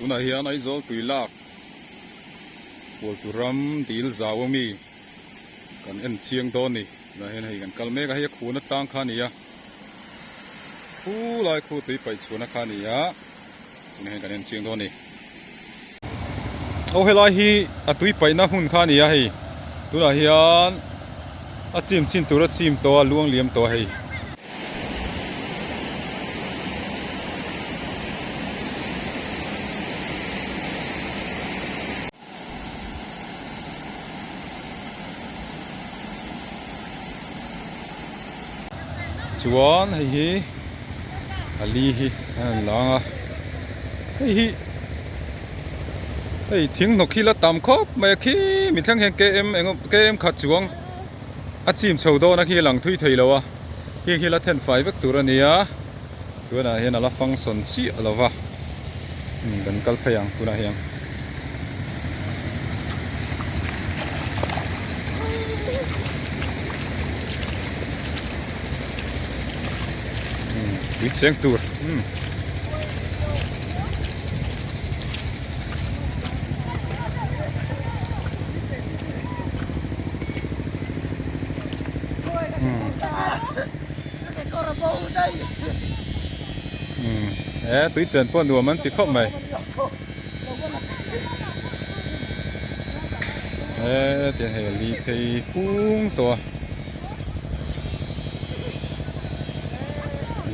Tunah hian Aizawl tui lak Pualtu ram dil zau ami kan en chiang dawn ni. Tunah hian hei kan kal mek a, hei a khuna tlang kha a ni a, khu lai khu tui paih chhuahna kha a ni a, tunah hian kan en chiang dawn a ni. Aw helai hi a tui paihna hmun kha a ni a hei, tunah hian a chim chin tur a chim tawh a, luang liam tawh a hei. Chuan hei hi a li hi a rawn lang a hei hi hei thing hnawk hi la tam khawp mai a khi mi thleng hian km eng km khat chuang a chim chho dawn a khi a lang thui thei lo a heng hi la then fai vek tur a ni a tunah hian a la function chiah lo va kan kal phei ang tunah hian. Tui cheng tur umm. E tui chen pawh nuam an ti khawp mai e tiang hei a li phei kung tawh a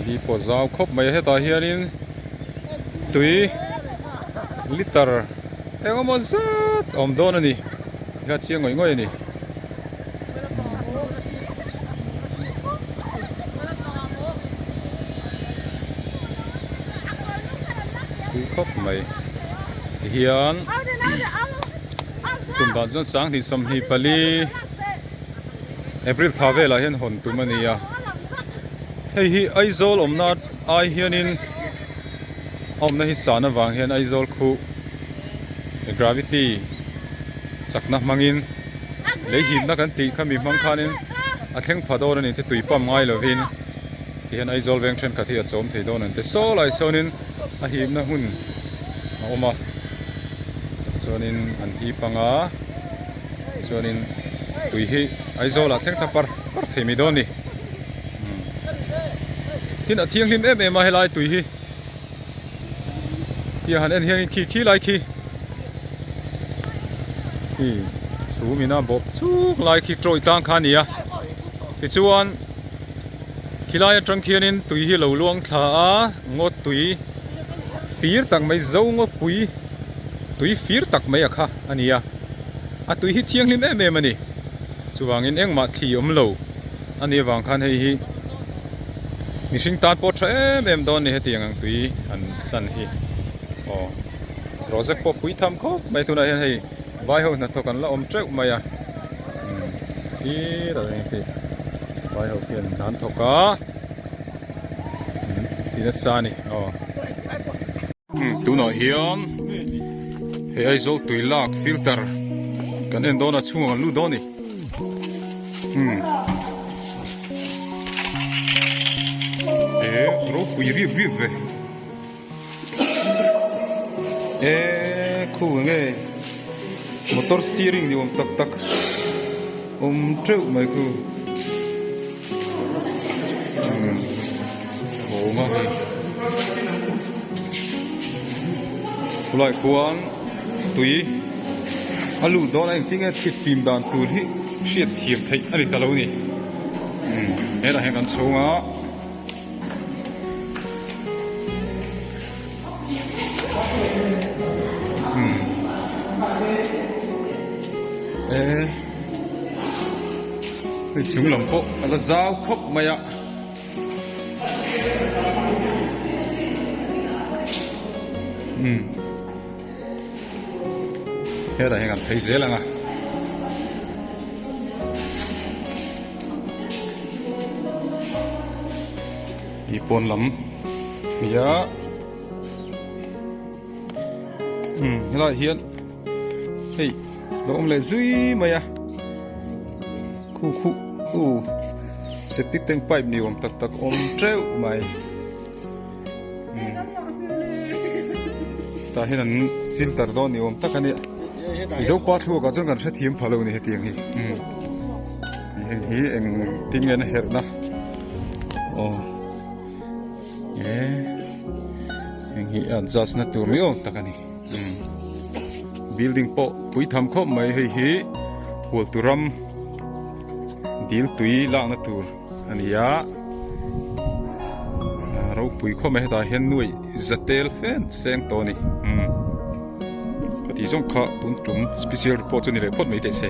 li pawh zau khawp mai a hetah hianin tui liter eng emaw zat a awm dawn a ni tikha chiang ngawih ngawih a ni. Tui khawp mai tihian tum dan chuan 2024 April thla velah hian hawn tum a ni a hei hi Aizawl awmna ai hianin a awmna hi san avang hian Aizawl khu gravity chakna hmangin lei himna kan tih kha mi hmang khanin a thleng pha dawn a ni te tui pump ngai lovin tihian Aizawl veng thenkhat hi a chawm thei dawn an ti saw lai sawnin a himna hmun a awm a chuanin an hip anga chuanin tui hi Aizawl ah thleng thla par par thei mai dawn a ni tin a thianghlim em em a helai tui hi. Tia han en hianin khi khi lai khi khi chhum ina bawp chuk lai khi tawih tlang kha a ni a tichuan khilai atang khianin tui hi lo luang thla a ngaw tui fir tak mai zo ngaw pui tui fir tak mai a kha a ni a a tui hi thianghlim em em a ni chuvangin engmah thli awm lo. A ni avang khan hei hi mihring tan pawh tha em em dawn a ni hetiang ang tui an tlan hi aw project pawh pui tham khawp mai tunah hian hei vai ho hnathawk an la awm teuh mai a umm khi tak ang khi vai ho khian an thawk a ti nasa a ni aw tunah hian hei Aizawl tui lak filter kan en dawn a chhungah kan lut dawn a ni. Hmm. E, ropui riap riap ve. E, khu nge. Motor steering ni awm tak tak. Awm teuh mai khu. Hmm. Chhawng a hei. Khulai khuan tui a lut dawn a engtin nge thil fim dan tur hi hriat thiam theih a ni ta lo a ni umm hetah hian kan chhung a umm e hei chung lam pawh a la zau khawp mai a. Umm hetah hian kan phei zel ang a. Ih pawn lam nia umm helaiah hian hei lo awm leh zui mai a khu khu u septic tank pipe ni awm tak tak awm teuh mai. Hetah hian an filter dawn ni awm tak a nia. Mizopa thluakah chuan kan hrethiam pha lo ni hetiang hi. Heng hi eng tin nge na herhna. Aw. E heng hi adjust na tur ni awm tak a ni. Building pawh pui tham khawp mai hei hi Hualtu ram dil tui lakna tur a ni a. Ropui khawp mai hetah hian nuaih za tel fen seng tawh a ni. Ka tih zawng kha tun tum special report chu ni leh phawt mai teh se.